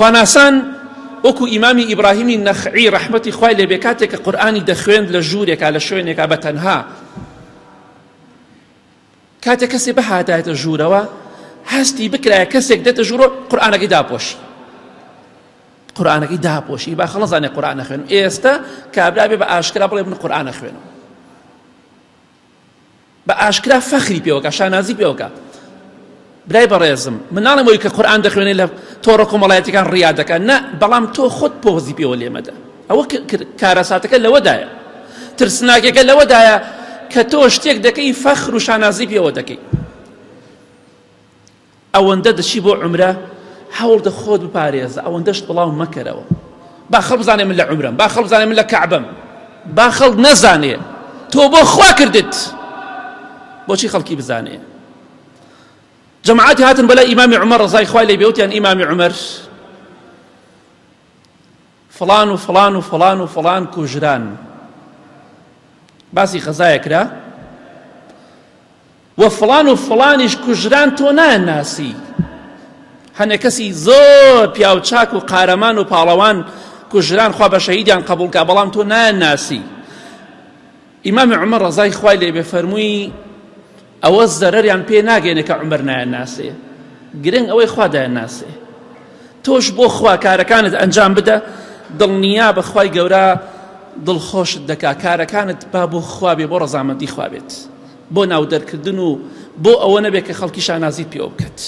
خواناسان وەکو ئیمامی ئیبراهیمی نەخعی ڕەحمەتی خوای لێبێ کاتێک کە قورئانی دەخوێند لە ژوورێکا لە شوێنێکا بە تەنها کاتێک کەسێ بهاتایەتە ژوورەوە هەستی بکرایە کەسێک دێتە ژوورەوە قورئانەکەی داپۆشی قورئانەکەی داپۆشی با خەڵ نەزانێ قورئان ئەخوێنم ئێستا کابرا بێ بە ئاشکرا بڵێ من قورئان ئەخوێنم بە ئاشکرا فەخری پێوەکە شانازی پێوەکە برای بەڕێزم من ناڵێم ئەوی کە قورئان دەخوێنێ لە تۆڕە کۆمەڵایەتەکان ڕیا دەکات نە بەڵام تۆ خۆت پۆزی پێوە لێمەدە ئەوە کارەساتەکە لەوەدایە ترسناکەکە لەوەدایە کە تۆ شتێک دەکەی فەخر و شانازی پێوە دەکەی ئەوەندە دەچی بۆ عومرە هەوڵدە خۆت بپارێزە ئەوەندەشت بڵاو مەکەرەوە با خەڵک بزانێ من لە عومرەم با خەڵک بزانێ من لە کەعبەم با خەڵک نەزانێ تۆ بۆ خوا کردت بۆچی خەڵکی بزانێ جەماعەتی هاتن بەلای ئیمامی عومەر ڕەزای خوای لێ بێ وتیان ئیمامی عومەر فڵان و فڵان و فڵان و فڵان کوژران باسی غەزایە کرا وە فڵان و فڵانیش کوژران تۆ نایانناسی هەنێ کەسی زۆر پیاو چاک و قارەمان و پاڵەوان کوژران خوا بە شەهیدیان قبوڵ کا بەڵام تۆ نایانناسی ئیمام عومەر ڕەزای خوای لێ بێ فەرمووی ئەوە زەرەریان پێ ناگەێنێ کە عومەر نایانناسێ گرنگ ئەوەی خوا دایانناسێ تۆش بۆ خوا کارەکانت ئەنجام بدە دڵنیا بە خوای گەورە دڵخۆشت دەکا کارەکانت با بۆ خوا بێ بۆ ڕەزامەندی خوا بێت بۆ ناودەرکردن و بۆ ئەوە نەبێت کە خەڵکی شانازیت پێوە بکات.